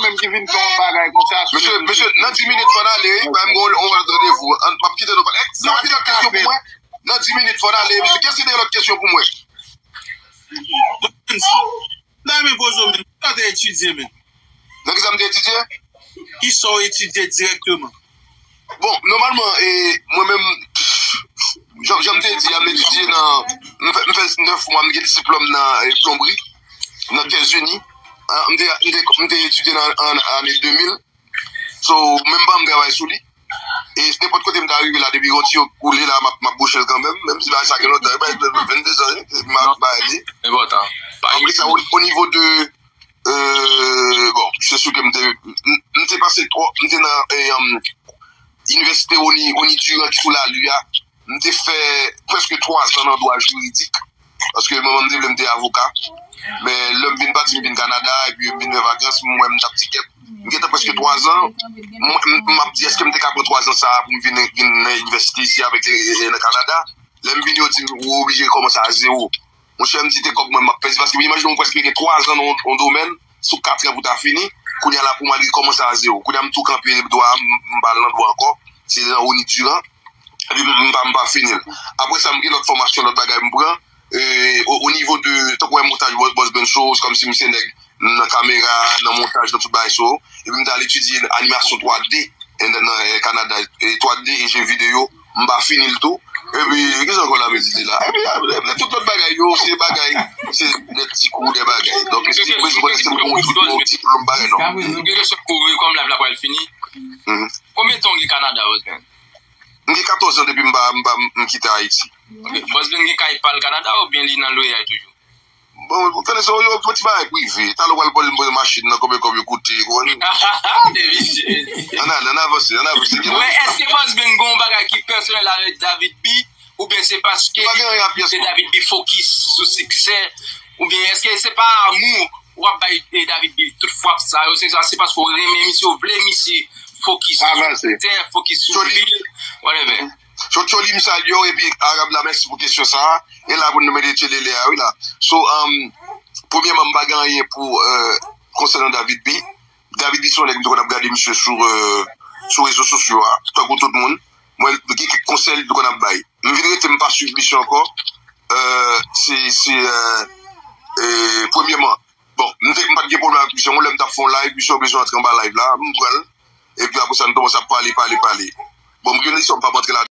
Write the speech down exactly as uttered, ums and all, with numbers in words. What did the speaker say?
menm ki vin fè yon bagay konsa. Mesye, mesye, nan dis minit fò n ale, wi. Ba m gon yon lòt randevou. An, m ap kite nou pale. Sa pa gen lòt kesyon pou mwen. Nan dis minit fò n ale, mesye. Kiyès ki gen lòt kesyon pou mwen? M ta renmen poze w, men, kisa w te etidye, men? Nan kisa m te etidye? Kisa w etidye dirèkteman? Bon, nòmalman, e, mwen menm, jan, jan m te di a, m etidye nan, m fè, m fè nèf mwa, m gen diplòm nan, e, plonbri, nan Terres Unies. A, m te, m te, m te etidye nan, an, ane de mil. So, menm pa m travay sou li. E nenpòt kote m ta rive la, depi yon ti yo koule la, m ap, m ap bouche l kanmenm. Menm si bagay sa gen lontan, e, ben, vennde zan, wi, m ap bay li. Enpòtan. Apre sa, o, o nivo de, e, bon, se sou ke m te, m, m te pase twò, m te nan, e, um, inivèsite Rony, Rony Durand ki sou Lali a. M te fè prèske twa zan nan dwa jiridik. Paske manman m te vle m te avoka. Men lè m vin pati, m vin Kanada, epi m vin fè vakans, m wè m t ap di kèt. M gentan prèske twa zan. M, m, m ap di, èske m te ka pran twa zan sa a pou m vin, vin nan inivèsite isi avèk, e, e, nan Kanada? Lè m vini, yo di m, ou oblije rekòmanse a zewo. Monchè, m di, te kòb mwen m ap pèdi, paske imajine w prèske gen twa zan nan yon, yon domèn, sou kat an pou ta fini, kounye a la pou m al rekòmanse a zewo. Kounye a m tou kanpe dwa a, m, m pa al nan dwa ankò, se nan Rony Durand, epi m, m pa, m pa fini l. Apre sa, m gen lòt fòmasyon, lòt bagay m pran, e, o, o nivo de, tankou wè montaj Boss, Boss Ben Show, kòmsi m se nèg nan kamera, nan montaj, nan tout bagay, so, epi m t al etidye animasyon twa D, e, nan, nan, e, Kanada, e, twa D e je videyo, m pa fini l tou. Epi, kisa ankò l ap etidye la? Epi, a, e, tout lòt bagay yo, se bagay, se de ti kou de bagay. Donk, si w bezwen konnen si m gon diplòm, diplòm bagay, non. Mwen gen kesyon pou ou, wi, kòm live la pral fini. Mhm. Konbyen tan w gen Kanada, Boss Ben? M gen katòz an depi m pa, m pa, m kite Ayiti. Ok. Boss Ben gen kay pa l Kanada oubyen li nan lwaye toujou? Bon, ou konnen se yon, yon ti bagay prive. Talè w pral poze m poze machin nan, konbyen kòb yo koute, ou konprann? Depi Jezi. Ann ale, ann avanse, ann avanse. Mwen, èske Boss Ben gen yon bagay ki pèsonèl avèk David B? Oubyen se paske se David B fokis sou siksè? Oubyen èske se pa amou w ap bay, e, David B tout frap sa yo? Se sa, se paske w renmen misye, w vle misye fokis sou siksè, fokis sou li, whatever. So, Tcholi, m salye w, epi Arab la, mèsi pou kesyon sa a. E la pou nou mete tchelele a, wi la. So, um, premyèman, m pa gen anyen pou, euh, konsènan David B. David B se yon nèg m te konn ap gade misye sou, euh, sou rezo sosyo a, tankou tout moun. Mwen, gen kèk konsèy li te konn ap bay. M vin rete, m pa swiv misye ankò. Euh, se, se, euh, euh, premyèman, bon, m te, m pa t gen pwoblèm ak misye. Yon lè m t ap fè yon live, misye bezwen antre anba live la, m pran l. Epi apre sa, nou kòmanse ap pale, pale, pale. Bon, m gen istwa, m p ap antre la.